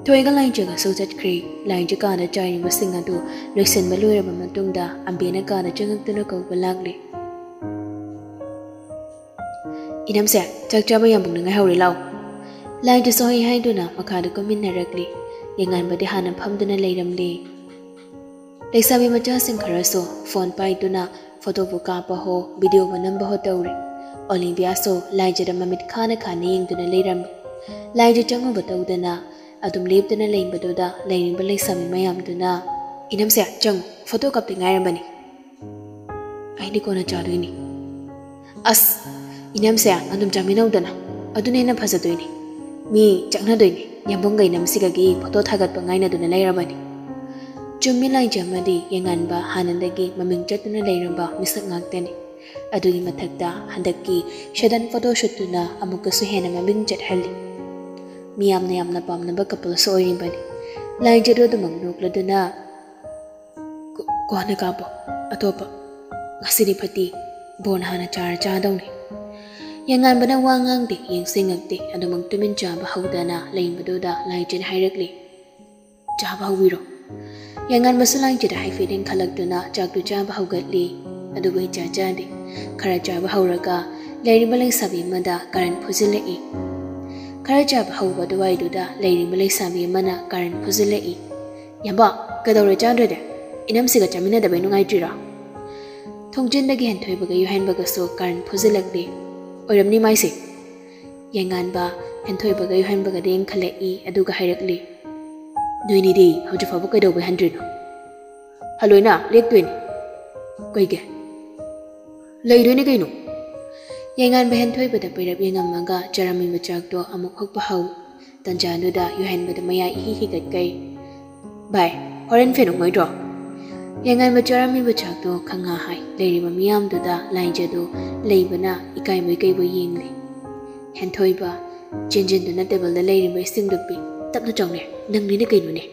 ꯊꯣꯏꯒ ꯂꯥꯏꯖꯒꯁꯨ ꯆꯠꯈ꯭ꯔꯦ꯫ ꯂꯥꯏꯖ ꯀꯥꯗ ꯆꯥꯏꯔꯤꯕꯁꯤꯡ ꯑꯗꯨ ꯂꯣꯏꯁꯤꯟꯕ ꯂꯣꯏꯔꯕ ꯃꯇꯨꯡꯗ ꯑꯝꯕꯦꯅ ꯀꯥꯗ ꯆꯪꯉꯛꯇꯨꯅ ꯀꯧꯕ ꯂꯥꯛꯂꯦ꯫ "ꯏꯅꯝꯁꯦ, ꯆꯥꯛ ꯆꯥꯕ ꯌꯥꯝ ꯄꯨꯛꯅꯤꯡ ꯉꯥꯏꯍꯧꯔꯦ, ꯂꯥꯛꯑꯣ꯫" ꯂꯥꯏꯖꯁꯨ ꯍꯣꯏ ꯍꯥꯏꯗꯨꯅ ꯃꯈꯥꯗ ꯀꯨꯝꯃꯤꯟꯅꯔꯛꯂꯤ꯫ ꯌꯦꯡꯉꯥꯟꯕꯗꯤ ꯍꯥꯟꯅ ꯐꯝꯗꯨꯅ ꯂꯩꯔꯝꯂꯦ꯫ ꯂꯩꯁꯥꯕꯤ ꯃꯆꯥꯁꯤꯡ ꯈꯔꯁꯨ ꯐꯣꯟ ꯄꯥꯏꯗꯨꯅ ꯐꯣꯇꯣꯕꯨ ꯀꯥꯞꯄ ꯍꯣ, ꯚꯤꯗꯤꯑꯣꯕꯨ ꯅꯝꯕ ꯍꯣ ꯇꯧꯔꯤ꯫ ꯑꯣꯂꯤꯕꯤꯌꯥꯁꯨ ꯂꯥꯏꯖꯗ ꯃꯃꯤꯠ ꯈꯥꯅ ꯈꯥꯅ ꯌꯦꯡꯗꯨꯅ ꯂꯩꯔꯝꯃꯤ꯫ ꯂꯥꯏꯖ ꯆꯪꯉꯨꯕ ꯇꯧꯗꯅ ꯑꯗꯨꯝ ꯂꯦꯞꯇꯅ ꯂꯩꯕꯗꯨꯗ ꯂꯩꯔꯤꯕ ꯂꯩꯁꯥꯕꯤ ꯃꯌꯥꯝꯗꯨꯅ, "ꯏꯅꯝꯁꯦ, ꯆꯪꯉꯨ, ꯐꯣꯇꯣ ꯀꯥꯞꯇ ꯉꯥꯏꯔꯕꯅꯤ꯫ ꯑꯩꯗꯤ ꯀꯣꯟꯅ ꯆꯥꯗꯣꯏꯅꯤ꯫ ꯑꯁ, ꯏꯅꯝꯁꯦ ꯑꯗꯨꯝ ꯆꯥꯃꯤꯟꯅꯧꯗꯅ, ꯑꯗꯨꯅ ꯍꯦꯟꯅ ꯐꯖꯗꯣꯏꯅꯤ꯫ ꯃꯤ ꯆꯥꯛꯅꯗꯣꯏꯅꯤ꯫ ꯌꯥꯝꯕꯨꯡꯒ ꯏꯅꯝꯁꯤꯒꯒꯤ ꯐꯣꯇꯣ ꯊꯥꯒꯠꯄ ꯉꯥꯏꯅꯗꯨꯅ ꯂꯩꯔꯕꯅꯤ꯫ ꯆꯨꯝꯃꯤ, ꯂꯥꯏꯖ ꯑꯃꯗꯤ ꯌꯦꯡꯉꯥꯟꯕ ꯍꯥꯟꯅꯗꯒꯤ ꯃꯃꯤꯡ ꯆꯠꯇꯨꯅ ꯂꯩꯔꯝꯕ ꯃꯤꯁꯛ ꯉꯥꯛꯇꯅꯤ꯫ ꯑꯗꯨꯒꯤ ꯃꯊꯛꯇ ꯍꯟꯗꯛꯀꯤ ꯁꯗꯟ ꯐꯣꯇꯣ ꯁꯨꯠꯇꯨꯅ ꯑꯃꯨꯛꯀꯁꯨ ꯍꯦꯟꯅ ꯃꯃꯤꯡ ꯆꯠꯍꯜꯂꯤ꯫ ꯃꯤꯌꯥꯝꯅ ꯌꯥꯝꯅ ꯄꯥꯝꯅꯕ ꯀꯄꯜꯁꯨ ꯑꯣꯏꯔꯤꯕꯅꯤ꯫ ꯂꯥꯏꯖꯗꯨ ꯑꯗꯨꯃꯛ ꯅꯣꯛꯂꯗꯨꯅ, "ꯀꯣ-, ꯀꯣꯟꯅ ꯀꯥꯞꯄꯣ, ꯑꯇꯣꯞꯄ꯫ ꯉꯁꯤꯗꯤ ꯐꯠꯇꯤ, ꯕꯣꯟ ꯍꯥꯟꯅ ꯆꯥꯔ ꯆꯥꯗꯧꯅꯤ"꯫ ꯌꯦꯡꯉꯥꯟꯕꯅ ꯋꯥ ꯉꯥꯡꯗꯦ, ꯌꯦꯡꯁꯦ ꯉꯛꯇꯦ, ꯑꯗꯨꯃꯛ ꯇꯨꯃꯤꯟ ꯆꯥꯕ ꯍꯧꯗꯅ ꯂꯩꯕꯗꯨꯗ ꯂꯥꯏꯖꯅ ꯍꯥꯏꯔꯛꯂꯤ, "ꯆꯥꯕ ꯍꯧꯕꯤꯔꯣ"꯫ ꯌꯦꯡꯉꯥꯟꯕꯁꯨ ꯂꯥꯏꯖꯗ ꯍꯥꯏꯐꯦꯠ ꯌꯦꯡꯈꯠꯂꯛꯇꯨꯅ ꯆꯥꯛꯇꯨ ꯆꯥꯕ ꯍꯧꯒꯠꯂꯤ꯫ ꯑꯗꯨꯕꯨ ꯏꯆꯥ ꯆꯥꯗꯦ꯫ ꯈꯔ ꯆꯥꯕ ꯍꯧꯔꯒ ꯂꯩꯔꯤꯕ ꯂꯩꯁꯥꯕꯤ ꯑꯃꯗ ꯀꯥꯔꯟ ꯐꯨꯖꯤꯜꯂꯛꯏ꯫ ꯈꯔ ꯆꯥꯕ ꯍꯧꯕ ꯑꯗꯨꯋꯥꯏꯗꯨꯗ ꯂꯩꯔꯤꯕ ꯂꯩꯁꯥꯕꯤ ꯑꯃꯅ ꯀꯥꯔꯟ ꯐꯨꯖꯤꯜꯂꯛꯏ꯫ "ꯌꯥꯝꯕ, ꯀꯩꯗꯧꯔꯦ ꯆꯥꯗ꯭ꯔꯗꯤ? ꯏꯅꯝꯁꯤꯒ ꯆꯥꯃꯤꯟꯅꯗꯕꯩ ꯅꯨꯡꯉꯥꯏꯇ꯭ꯔꯤꯔꯣ?" ꯊꯣꯡꯖꯤꯟꯗꯒꯤ ꯍꯦꯟꯊꯣꯏꯕꯒ ꯌꯨꯍꯦꯟꯕꯒꯁꯨ ꯀꯥꯔꯟ ꯐꯨꯖꯤꯜꯂꯛꯂꯤ꯫ "ꯑꯣꯏꯔꯝꯅꯤ ꯃꯥꯏꯁꯦ"꯫ ꯌꯦꯡꯉꯥꯟꯕ ꯍꯦꯟꯊꯣꯏꯕꯒ ꯌꯨꯍꯦꯟꯕꯒꯗ ꯌꯦꯡꯈꯠꯂꯛꯏ, ꯑꯗꯨꯒ ꯍꯥꯏꯔꯛꯂꯤ, "ꯅꯣꯏꯅꯤꯗꯤ ꯍꯧꯖꯤꯛ ꯐꯥꯎꯕ ꯀꯩꯗꯧꯕꯩ ꯍꯟꯗ꯭ꯔꯤꯅꯣ?" "ꯍꯜꯂꯣꯏꯅ, ꯂꯦꯛꯇꯣꯏꯅꯤ"꯫ "ꯀꯩꯒꯤ?" "ꯂꯩꯗꯣꯏꯅꯤ ꯀꯩꯅꯣ"꯫ ꯌꯦꯡꯉꯥꯟꯕ ꯍꯦꯟꯊꯣꯏꯕꯗ ꯄꯩꯔꯞ ꯌꯦꯡꯉꯝꯃꯒ ꯆꯥꯔꯝꯃꯤꯕ ꯆꯥꯛꯇꯣ ꯑꯃꯨꯛ ꯍꯨꯛꯄ ꯍꯧ꯫ ꯇꯟꯖꯥꯗꯨꯗ ꯌꯨꯍꯦꯟꯕꯗ ꯃꯌꯥ ꯏꯍꯤ ꯍꯤꯒꯠꯀꯩ꯫ "ꯚꯥꯏ, ꯍꯣꯔꯦꯟ ꯐꯦꯟ ꯎꯪꯉꯣꯏꯗ꯭ꯔꯣ?" ꯌꯦꯡꯉꯥꯟꯕ ꯆꯥꯔꯝꯃꯤꯕ ꯆꯥꯛꯇꯣ ꯈꯪꯉꯥ ꯍꯥꯏ꯫ ꯂꯩꯔꯤꯕ ꯃꯤꯌꯥꯝꯗꯨꯗ ꯂꯥꯏꯖꯗꯨ ꯂꯩꯕꯅ ꯏꯀꯥꯏꯕꯣꯏ ꯀꯩꯕꯣꯏ ꯌꯦꯡꯂꯤ꯫ ꯍꯦꯟꯊꯣꯏꯕ ꯆꯦꯟꯖꯤꯟꯗꯨꯅ ꯇꯦꯕꯜꯗ ꯂꯩꯔꯤꯕ ꯏꯁꯤꯡꯗꯨ ꯄꯤ꯫ "ꯇꯞꯅ ꯆꯪꯂꯦ, ꯅꯪꯅꯤꯅ ꯀꯩꯅꯣꯅꯦ?"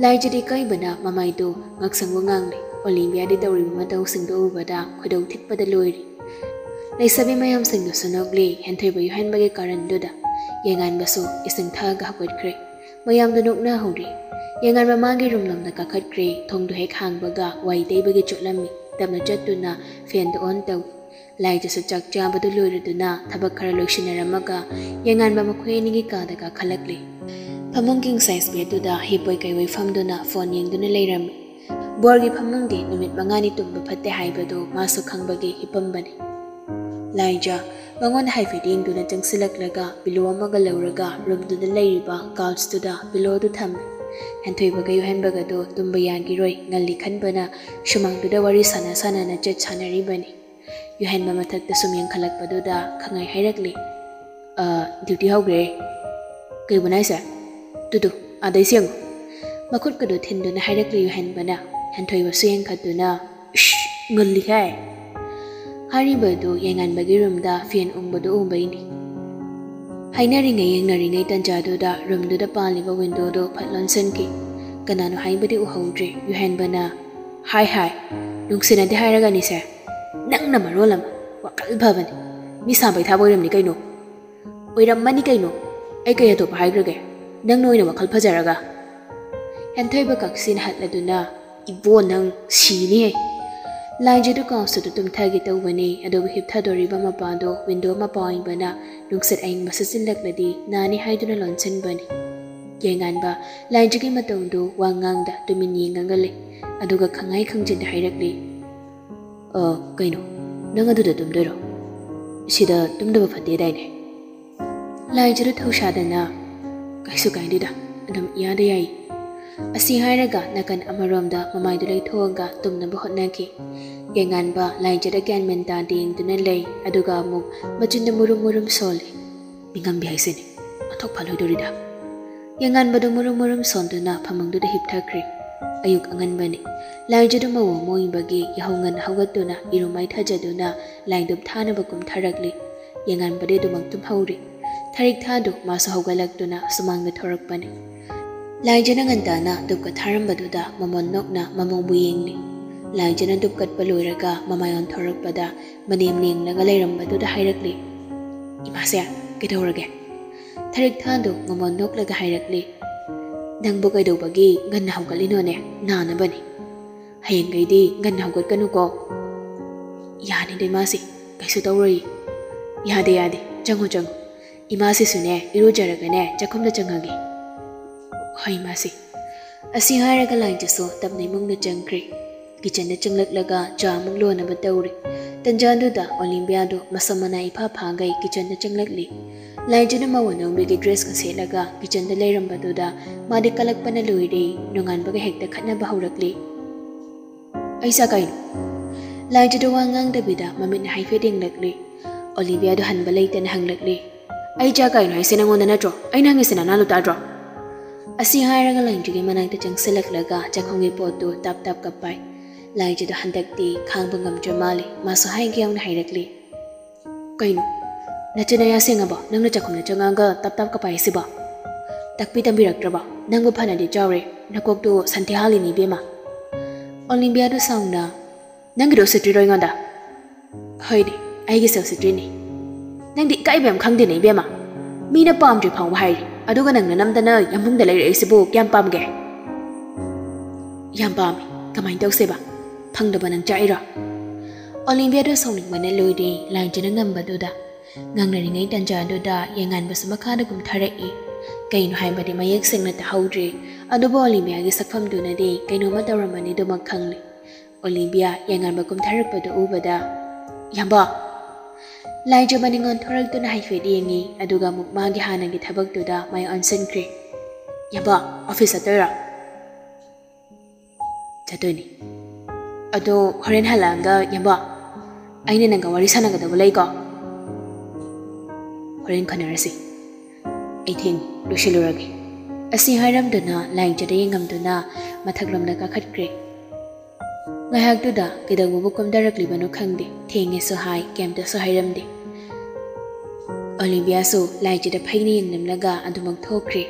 ꯂꯥꯏꯖꯗꯤ ꯏꯀꯥꯏꯕꯅ ꯃꯃꯥꯏꯗꯨ ꯉꯥꯛꯁꯪꯕ ꯉꯥꯡꯂꯤ꯫ ꯑꯣꯂꯤꯝꯕꯤꯌꯥꯗꯤ ꯇꯧꯔꯤꯕ ꯃꯇꯧꯁꯤꯡꯗꯨ ꯎꯕꯗ ꯈꯣꯏꯗꯧ ꯊꯤꯠꯄꯗ ꯂꯣꯏꯔꯤ꯫ ꯂꯩꯁꯥꯕꯤ ꯃꯌꯥꯝꯁꯤꯡꯗꯨꯁꯨ ꯅꯣꯛꯂꯤ꯫ ꯍꯦꯟꯊꯣꯏꯕ ꯌꯨꯍꯦꯟꯕꯒꯤ ꯀꯥꯔꯟꯗꯨꯗ ꯌꯦꯡꯉꯥꯟꯕꯁꯨ ꯏꯁꯤꯡ ꯊꯛꯑꯒ ꯍꯧꯒꯠꯈ꯭ꯔꯦ꯫ ꯃꯌꯥꯝꯗꯨ ꯅꯣꯛꯅꯍꯧꯔꯤ꯫ ꯌꯦꯡꯉꯥꯟꯕ ꯃꯥꯒꯤ ꯔꯨꯝꯂꯣꯝꯗ ꯀꯥꯈꯠꯈ꯭ꯔꯦ꯫ ꯊꯣꯡꯗꯨ ꯍꯦꯛ ꯍꯥꯡꯕꯒ ꯋꯥꯏ ꯇꯩꯕꯒꯤ ꯆꯣꯠꯂꯝꯃꯤ꯫ ꯇꯞꯅ ꯆꯠꯇꯨꯅ ꯐꯦꯟꯗꯨ ꯑꯣꯟ ꯇꯧꯏ꯫ ꯂꯥꯏꯖꯁꯨ ꯆꯥꯛ ꯆꯥꯕꯗꯨ ꯂꯣꯏꯔꯗꯨꯅ ꯊꯕꯛ ꯈꯔ ꯂꯣꯏꯁꯤꯟꯅꯔꯝꯃꯒ ꯌꯦꯡꯉꯥꯟꯕ ꯃꯈꯣꯏ ꯑꯅꯤꯒꯤ ꯀꯥꯗ ꯀꯥꯈꯠꯂꯛꯂꯤ꯫ ꯐꯃꯨꯡ ꯀꯤꯡ ꯁꯥꯏꯖ ꯕꯦꯗꯇꯨꯗ ꯍꯤꯞꯄꯣꯏ ꯀꯩꯋꯣꯏ ꯐꯝꯗꯨꯅ ꯐꯣꯟ ꯌꯦꯡꯗꯨꯅ ꯂꯩꯔꯝꯃꯤ꯫ ꯕꯣꯔꯒꯤ ꯐꯃꯨꯡꯗꯤ ꯅꯨꯃꯤꯠ ꯃꯉꯥꯅꯤ ꯇꯨꯝꯕ ꯐꯠꯇꯦ ꯍꯥꯏꯕꯗꯨ ꯃꯥꯁꯨ ꯈꯪꯕꯒꯤ ꯍꯤꯞꯄꯝꯕꯅꯤ꯫ ꯂꯥꯏꯖ ꯃꯉꯣꯟꯗ ꯍꯥꯏꯐꯦꯠ ꯌꯦꯡꯗꯨꯅ ꯆꯪꯁꯤꯜꯂꯛꯂꯒ ꯄꯤꯂꯣ ꯑꯃꯒ ꯂꯧꯔꯒ ꯔꯨꯝꯗꯨꯗ ꯂꯩꯔꯤꯕ ꯀꯥꯎꯆꯇꯨꯗ ꯄꯤꯂꯣꯗꯨ ꯊꯝꯃꯤ꯫ ꯍꯦꯟꯊꯣꯏꯕꯒ ꯌꯨꯍꯦꯟꯕꯒꯗꯣ ꯇꯨꯝꯕ ꯌꯥꯈꯤꯔꯣꯏ, ꯉꯜꯂꯤ ꯈꯟꯕꯅ ꯁꯨꯃꯥꯡꯗꯨꯗ ꯋꯥꯔꯤ ꯁꯥꯟꯅ ꯁꯥꯟꯅꯅ ꯆꯠ ꯁꯥꯟꯅꯔꯤꯕꯅꯤ꯫ ꯌꯨꯍꯦꯟꯕ ꯃꯊꯛꯇ ꯁꯨꯝ ꯌꯦꯡꯈꯠꯂꯛꯄꯗꯨꯗ ꯈꯪꯉꯥꯏ ꯍꯥꯏꯔꯛꯂꯤ, "ꯑ, ꯗ꯭ꯌꯨꯇꯤ ꯍꯧꯈ꯭ꯔꯦ꯫ ꯀꯩꯕꯨꯅꯣ ꯍꯥꯏꯁꯦ? ꯇꯨꯗꯨ, ꯑꯥꯗꯩ ꯁꯦꯡꯉꯨ꯫" ꯃꯈꯨꯠꯀꯗꯣ ꯊꯤꯟꯗꯨꯅ ꯍꯥꯏꯔꯛꯂꯤ ꯌꯨꯍꯦꯟꯕꯅ꯫ ꯍꯦꯟꯊꯣꯏꯕꯁꯨ ꯌꯦꯡꯈꯠꯇꯨꯅ, "ꯏꯁ, ꯉꯜꯂꯤꯍꯦ!" ꯍꯥꯏꯔꯤꯕꯗꯨ ꯌꯥꯏꯉꯟꯕꯒꯤ ꯔꯨꯝꯗ ꯐꯦꯟ ꯎꯪꯕꯗꯨ ꯎꯕꯩꯅꯤ꯫ ꯍꯥꯏꯅꯔꯤꯉꯩ ꯌꯦꯡꯅꯔꯤꯉꯩ ꯇꯟꯖꯥꯗꯨꯗ ꯔꯨꯝꯗꯨꯗ ꯄꯥꯜꯂꯤꯕ ꯋꯤꯟꯗꯣꯗꯨ ꯐꯠ ꯂꯣꯟꯁꯤꯟꯈꯤ꯫ ꯀꯅꯥꯅꯣ ꯍꯥꯏꯕꯗꯤ ꯎꯍꯧꯗ꯭ꯔꯦ꯫ ꯌꯨꯍꯦꯟꯕꯅ, "ꯍꯥꯏ ꯍꯥꯏ, ꯅꯨꯡꯁꯤꯅꯗꯦ ꯍꯥꯏꯔꯒꯅꯤꯁꯦ꯫ ꯅꯪꯅ ꯃꯔꯣꯜ ꯑꯃ ꯋꯥꯈꯜ ꯐꯕꯅꯤ꯫ ꯃꯤ ꯁꯥꯕꯩ ꯊꯥꯕ ꯑꯣꯏꯔꯝꯅꯤ ꯀꯩꯅꯣ꯫ ꯑꯣꯏꯔꯝꯃꯅꯤ ꯀꯩꯅꯣ꯫ ꯑꯩ ꯀꯩ ꯑꯇꯣꯞꯄ ꯍꯥꯏꯈ꯭ꯔꯒꯦ? ꯅꯪꯅ ꯑꯣꯏꯅ ꯋꯥꯈꯜ ꯐꯖꯔꯒ꯫" ꯍꯦꯟꯊꯣꯏꯕ ꯀꯛꯁꯤꯅ ꯍꯠꯂꯗꯨꯅ, "ꯏꯕꯣ, ꯅꯪ ꯁꯤꯅꯤꯍꯦ!" ꯂꯥꯏꯖꯗꯨ ꯀꯥꯎꯁꯨꯗꯨ ꯇꯨꯝꯊꯒꯦ ꯇꯧꯕꯅꯤ, ꯑꯗꯨꯕꯨ ꯍꯤꯞꯊꯗꯣꯔꯤꯕ ꯃꯄꯥꯗꯣ ꯋꯤꯟꯗꯣ ꯃꯄꯥ ꯑꯣꯏꯕꯅ ꯅꯨꯡꯁꯤꯠ ꯑꯏꯪꯕ ꯁꯤꯠꯆꯤꯜꯂꯛꯂꯗꯤ ꯅꯥꯅꯤ ꯍꯥꯏꯗꯨꯅ ꯂꯣꯟꯁꯤꯟꯕꯅꯤ꯫ ꯌꯦꯡꯉꯥꯟꯕ ꯂꯥꯏꯖꯒꯤ ꯃꯇꯧꯗꯨ ꯋꯥ ꯉꯥꯡꯗ ꯇꯨꯃꯤꯟ ꯌꯦꯡꯉꯒ ꯂꯩ, ꯑꯗꯨꯒ ꯈꯪꯉꯥꯏ ꯈꯪꯖꯤꯟꯗ ꯍꯥꯏꯔꯛꯂꯤ, "ꯑ, ꯀꯩꯅꯣ? ꯅꯪ ꯑꯗꯨꯗ ꯇꯨꯝꯗꯣꯏꯔꯣ? ꯁꯤꯗ ꯇꯨꯝꯗꯕ ꯐꯠꯇꯦꯗꯥꯏꯅꯦ?" ꯂꯥꯏꯖꯗꯨ ꯊꯧꯁꯥꯗꯅ, "ꯀꯩꯁꯨ ꯀꯥꯏꯗꯦꯗ, ꯑꯗꯨꯝ ꯏꯌꯥꯗ ꯌꯥꯏ꯫" ꯑꯁꯤ ꯍꯥꯏꯔꯒ ꯅꯥꯀꯟ ꯑꯃꯔꯣꯝꯗ ꯃꯃꯥꯏꯗꯨ ꯂꯩꯊꯣꯛꯑꯒ ꯇꯨꯝꯅꯕ ꯍꯣꯠꯅꯈꯤ꯫ ꯌꯦꯡꯉꯥꯟꯕ ꯂꯥꯏꯖꯗ ꯒ꯭ꯌꯥꯟ ꯃꯦꯟ ꯇꯥꯗꯦ ꯌꯦꯡꯗꯨꯅ ꯂꯩ, ꯑꯗꯨꯒ ꯑꯃꯨꯛ ꯃꯆꯤꯟꯗ ꯃꯨꯔꯨꯝ ꯃꯨꯔꯨꯝ ꯁꯣꯜꯂꯤ꯫ ꯃꯤꯉꯝꯕꯤ ꯍꯥꯏꯁꯤꯅꯤ, ꯑꯣꯟꯊꯣꯛ ꯐꯜꯂꯣꯏꯗꯣꯔꯤꯗ꯫ ꯌꯦꯡꯉꯥꯟꯕꯗꯨ ꯃꯨꯔꯨꯝ ꯃꯨꯔꯨꯝ ꯁꯣꯟꯗꯨꯅ ꯐꯃꯨꯡꯗꯨꯗ ꯍꯤꯞꯊꯈ꯭ꯔꯦ꯫ ꯑꯌꯨꯛ ꯑꯉꯟꯕꯅꯤ꯫ ꯂꯥꯏꯖꯗꯨ ꯃꯧ ꯑꯃ ꯑꯣꯏꯕꯒꯤ ꯌꯥꯍꯧ ꯉꯟꯅ ꯍꯧꯒꯠꯇꯨꯅ ꯏꯔꯨ ꯃꯥꯏ ꯊꯥꯖꯗꯨꯅ ꯂꯥꯏꯗꯨꯞ ꯊꯥꯅꯕ ꯀꯨꯝꯊꯔꯛꯂꯤ꯫ ꯌꯦꯡꯉꯥꯟꯕꯗꯤ ꯑꯗꯨꯃꯛ ꯇꯨꯝꯍꯧꯔꯤ꯫ ꯊꯔꯤꯛ ꯊꯥꯗꯨ ꯃꯥꯁꯨ ꯍꯧꯒꯠꯂꯛꯇꯨꯅ ꯁꯨꯃꯥꯡꯗ ꯊꯣꯔꯛꯄꯅꯤ꯫ ꯂꯥꯏꯖꯅ ꯉꯟꯇꯥꯅ ꯗꯨꯞꯀ ꯊꯥꯔꯝꯕꯗꯨꯗ ꯃꯃꯣꯟ ꯅꯣꯛꯅ ꯃꯃꯧꯕꯨ ꯌꯦꯡꯂꯤ꯫ ꯂꯥꯏꯖꯅ ꯗꯨꯞ ꯀꯠꯄ ꯂꯣꯏꯔꯒ ꯃꯃꯥꯏ ꯑꯣꯟꯊꯣꯔꯛꯄꯗ ꯃꯅꯦꯝ ꯂꯦꯡꯂꯒ ꯂꯩꯔꯝꯕꯗꯨꯗ ꯍꯥꯏꯔꯛꯂꯤ, "ꯏꯃꯥꯁꯦ, ꯀꯩꯗꯧꯔꯒꯦ?" ꯊꯔꯤꯛ ꯊꯥꯗꯨ ꯃꯃꯣꯟ ꯅꯣꯛꯂꯒ ꯍꯥꯏꯔꯛꯂꯤ, "ꯅꯪꯕꯨ ꯀꯩꯗꯧꯕꯒꯤ ꯉꯟꯅ ꯍꯧꯒꯠꯂꯤꯅꯣꯅꯦ? ꯅꯥꯅꯕꯅꯤ꯫ ꯍꯌꯦꯡꯈꯩꯗꯤ ꯉꯟꯅ ꯍꯧꯒꯠꯀꯅꯨꯀꯣ꯫" "ꯌꯥꯅꯤꯗ ꯏꯃꯥꯁꯤ, ꯀꯩꯁꯨ ꯇꯧꯔꯣꯏ꯫" "ꯌꯥꯗꯦ, ꯌꯥꯗꯦ, ꯆꯪꯉꯨ, ꯆꯪꯉꯨ꯫ ꯏꯃꯥꯁꯤꯁꯨꯅꯦ, ꯏꯔꯨꯖꯔꯒꯅꯦ, ꯆꯥꯛꯈꯨꯝꯗ ꯆꯪꯉꯒꯦ꯫" "ꯍꯣꯏ ꯏꯃꯥꯁꯤ꯫" ꯑꯁꯤ ꯍꯥꯏꯔꯒ ꯂꯥꯏꯖꯁꯨ ꯇꯞꯅ ꯏꯃꯨꯡꯗ ꯆꯪꯈ꯭ꯔꯦ꯫ ꯀꯤꯆꯟꯗ ꯆꯪꯂꯛꯂꯒ ꯆꯥ ꯑꯃꯨꯛ ꯂꯣꯟꯅꯕ ꯇꯧꯔꯤ꯫ ꯇꯟꯖꯥꯗꯨꯗ ꯑꯣꯂꯤꯝꯄꯤꯌꯥꯗꯨ ꯃꯁꯝ ꯃꯅꯥ ꯏꯐꯥ ꯐꯥꯒꯩ ꯀꯤꯆꯟꯗ ꯆꯪꯂꯛꯂꯤ꯫ ꯂꯥꯏꯖꯅ ꯃꯧ ꯑꯅꯧꯕꯤꯒꯤ ꯗ꯭ꯔꯦꯁꯀ ꯁꯦꯠꯂꯒ ꯀꯤꯆꯟꯗ ꯂꯩꯔꯝꯕꯗꯨꯗ ꯃꯥꯗꯤ ꯀꯂꯛꯄꯅ ꯂꯣꯏꯔꯦ꯫ ꯅꯣꯡꯉꯥꯟꯕꯒ ꯍꯦꯛꯇ ꯈꯠꯅꯕ ꯍꯧꯔꯛꯂꯦ꯫ "ꯑꯩ ꯆꯥꯛ ꯀꯥꯏꯅꯣ?" ꯂꯥꯏꯖꯗꯣ ꯋꯥ ꯉꯥꯡꯗꯕꯤꯗ ꯃꯃꯤꯠꯅ ꯍꯥꯏꯐꯦꯠ ꯌꯦꯡꯂꯛꯂꯦ꯫ ꯑꯣꯂꯤꯕꯤꯌꯥꯗꯣ ꯍꯟꯕ ꯂꯩꯇꯅ ꯍꯪꯂꯛꯂꯦ꯫ "ꯑꯩ ꯆꯥꯛ ꯀꯥꯏꯅꯣ ꯍꯥꯏꯁꯦ ꯅꯪꯉꯣꯟꯗ ꯅꯠꯇ꯭ꯔꯣ? ꯑꯩꯅ ꯍꯪꯉꯤꯁꯦ ꯅꯅꯥ ꯂꯨ ꯇꯥꯗ꯭ꯔꯣ?" ꯑꯁꯤ ꯍꯥꯏꯔꯒ ꯂꯥꯏꯖꯒꯤ ꯃꯅꯥꯛꯇ ꯆꯪꯁꯤꯜꯂꯛꯂꯒ ꯆꯥꯛꯈꯨꯝꯒꯤ ꯄꯣꯠꯇꯨ ꯇꯞ ꯇꯞ ꯀꯞꯄꯥꯏ꯫ ꯂꯥꯏꯖꯗꯣ ꯍꯟꯗꯛꯇꯤ ꯈꯥꯡꯕ ꯉꯝꯗ꯭ꯔ ꯃꯥꯜꯂꯦ꯫ ꯃꯥꯁꯨ ꯍꯥꯏꯒꯦ ꯌꯥꯎꯅ ꯍꯥꯏꯔꯛꯂꯦ꯫ "ꯀꯩꯅꯣ? ꯅꯆꯤꯟ ꯅꯌꯥ ꯁꯦꯡꯉꯕꯣ? ꯅꯪꯅ ꯆꯥꯛꯈꯨꯝꯗ ꯆꯪꯉꯛꯑꯒ ꯇꯞ ꯇꯞ ꯀꯞꯄꯥꯏꯁꯤꯕꯣ? ꯇꯥꯛꯄꯤ ꯇꯝꯕꯤꯔꯛꯇ꯭ꯔꯕꯣ? ꯅꯪꯕꯨ ꯐꯅꯗꯤ ꯆꯥꯎꯔꯦ, ꯅꯀꯣꯛꯇꯨ ꯁꯟꯊꯤ ꯍꯥꯜꯂꯤꯅꯤ ꯏꯕꯦꯝꯃ꯫" ꯑꯣꯂꯤꯕꯤꯌꯥꯗꯣ ꯁꯥꯎꯅ, "ꯅꯪꯒꯤꯗꯣ ꯎꯁꯤꯠꯇ꯭ꯔꯤꯔꯣ ꯑꯩꯉꯣꯟꯗ?" "ꯍꯣꯏꯅꯦ, ꯑꯩꯒꯤꯁꯨ ꯎꯁꯤꯠꯇ꯭ꯔꯤꯅꯦ꯫ ꯅꯪꯗꯤ ꯏꯀꯥꯏꯕ ꯌꯥꯝ ꯈꯪꯗꯦꯅꯦ ꯏꯕꯦꯝꯃ꯫ ꯃꯤꯅ ꯄꯥꯝꯗ꯭ꯔꯤ ꯐꯥꯎꯕ ꯍꯥꯏꯔꯤ, ꯑꯗꯨꯒ ꯅꯪꯅ ꯅꯝꯗꯅ ꯌꯥꯝꯕꯨꯡꯗ ꯂꯩꯔꯛꯏꯁꯤꯕꯨ ꯀꯌꯥꯝ ꯄꯥꯝꯒꯦ?" "ꯌꯥꯝ ꯄꯥꯝꯃꯤ꯫ ꯀꯃꯥꯏꯅ ꯇꯧꯁꯦꯕ? ꯐꯪꯗꯕ ꯅꯪ ꯆꯥꯛꯏꯔꯣ?" ꯑꯣꯂꯤꯕꯤꯌꯥꯗꯣ ꯁꯥꯎꯅꯤꯡꯕꯅ ꯂꯣꯏꯔꯦ꯫ ꯂꯥꯏꯖꯅ ꯉꯝꯕꯗꯨꯗ ꯉꯥꯡꯅꯔꯤꯉꯩ ꯇꯟꯖꯥꯗꯨꯗ ꯌꯦꯡꯉꯥꯟꯕꯁꯨ ꯃꯈꯥꯗ ꯀꯨꯝꯊꯔꯛꯏ꯫ ꯀꯩꯅꯣ ꯍꯥꯏꯕꯗꯤ ꯃꯌꯦꯛ ꯁꯦꯡꯅ ꯇꯥꯍꯧꯗ꯭ꯔꯦ, ꯑꯗꯨꯕꯨ ꯑꯣꯂꯤꯕꯤꯌꯥꯒꯤ ꯁꯛꯐꯝꯗꯨꯅꯗꯤ ꯀꯩꯅꯣꯝꯃ ꯇꯧꯔꯝꯃꯅꯤꯗꯨꯃꯛ ꯈꯪꯂꯦ꯫ ꯑꯣꯂꯤꯕꯤꯌꯥ ꯌꯦꯡꯉꯥꯟꯕ ꯀꯨꯝꯊꯔꯛꯄꯗꯨ ꯎꯕꯗ, "ꯌꯥꯝꯕ!" ꯂꯥꯏꯖ ꯃꯅꯤꯡ ꯑꯣꯟꯊꯣꯔꯛꯇꯨꯅ ꯍꯥꯏꯐꯦꯠ ꯌꯦꯡꯉꯤ, ꯑꯗꯨꯒ ꯑꯃꯨꯛ ꯃꯥꯒꯤ ꯍꯥꯟꯅꯒꯤ ꯊꯕꯛꯇꯨꯗ ꯃꯥꯏ ꯑꯣꯟꯁꯤꯟꯈ꯭ꯔꯦ꯫ "ꯌꯥꯝꯕ, ꯑꯣꯐꯤꯁ ꯆꯠꯇꯣꯏꯔꯣ?" "ꯆꯠꯇꯣꯏꯅꯤ꯫ ꯑꯗꯣ ꯍꯣꯔꯦꯟ ꯍꯜꯂꯛꯑꯒ, ꯌꯥꯝꯕ, ꯑꯩꯅ ꯅꯪꯒ ꯋꯥꯔꯤ ꯁꯥꯟꯅꯒꯗꯕ ꯂꯩꯀꯣ꯫ ꯍꯣꯔꯦꯟ ꯈꯟꯅꯔꯁꯤ꯫ ꯑꯩ ꯊꯦꯡꯉꯦ, ꯂꯣꯏꯁꯤꯜꯂꯨꯔꯒꯦ꯫" ꯑꯁꯤ ꯍꯥꯏꯔꯝꯗꯨꯅ ꯂꯥꯏꯖꯗ ꯌꯦꯡꯉꯝꯗꯨꯅ ꯃꯊꯛꯂꯣꯝꯗ ꯀꯥꯈꯠꯈ꯭ꯔꯦ꯫ ꯉꯥꯏꯍꯥꯛꯇꯨꯗ ꯀꯩꯗꯧꯕꯕꯨ ꯀꯨꯝꯊꯔꯛꯂꯤꯕꯅꯣ ꯈꯪꯗꯦ, ꯊꯦꯡꯉꯦꯁꯨ ꯍꯥꯏ, ꯀꯩꯝꯇꯁꯨ ꯍꯥꯏꯔꯝꯗꯦ꯫ ꯑꯣꯂꯤꯕꯤꯌꯥꯁꯨ ꯂꯥꯏꯖꯗ ꯐꯩꯅ ꯌꯦꯡꯂꯝꯂꯒ ꯑꯗꯨꯃꯛ ꯊꯣꯛꯈ꯭ꯔꯦ꯫